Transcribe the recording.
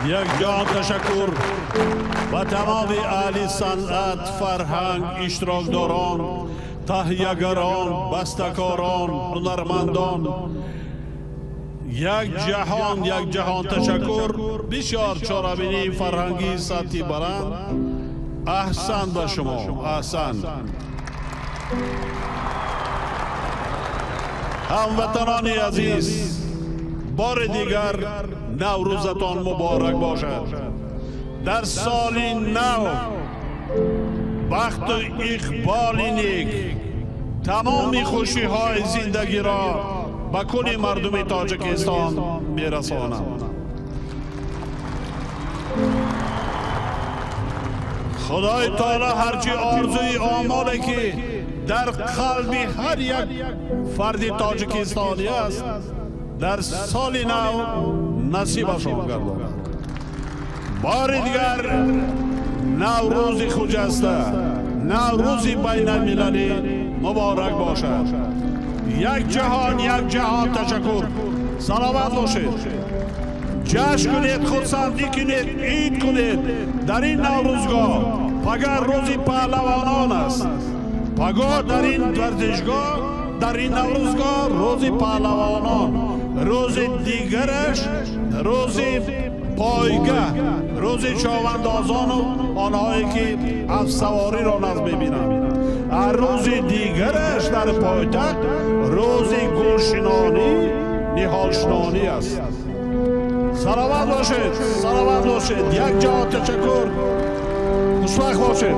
Як ҷаҳон ташаккур ба тамоми аҳли санъат, фарҳанг, иштирокдорон, таҳиягарон, бастакорон, ҳунармандон. Як ҷаҳон, як ҷаҳон ташаккур. Бисёр чорабинии фарҳангии сатҳи баланд. Аҳсан ба шумо, аҳсан. Ҳамватанони азиз, бори дигар Наврӯзатон муборак бошад. Дар соли нав бахту иқболи нек, тамоми хушиҳои зиндагиро ба кулли мардуми Тоҷикистон мерасонам. Худои таоло ҳарчи орзуи омоле ки дар қалби ҳар як фарди тоҷикистонӣ аст, дар соли нав насибашон гардонад. Бори дигар Наврӯзи хуҷаста, Наврӯзи байналмилалӣ муборак бошад. Як ҷаҳон, як ҷаҳон ташаккур. Саломат бошед. Ҷашн кунед, хурсандӣ кунед, ид кунед дар ин Наврӯзгоҳ. Пагар рӯзи паҳлавонон аст. Пагоҳ дар ин варзишгоҳ, дар ин Наврӯзгоҳ рӯзи паҳлавонон, рӯзи дигараш рӯзи пойгаҳ, рӯзи човандозону онҳое ки афсавориро назм мебинанд. Рӯзи дигараш дар пойтахт рӯзи гулшинонӣ, ниҳолшинонӣ аст. Саломат бошед, саломат бошед. Як ҷаҳон ташаккур. Хушбахт бошед.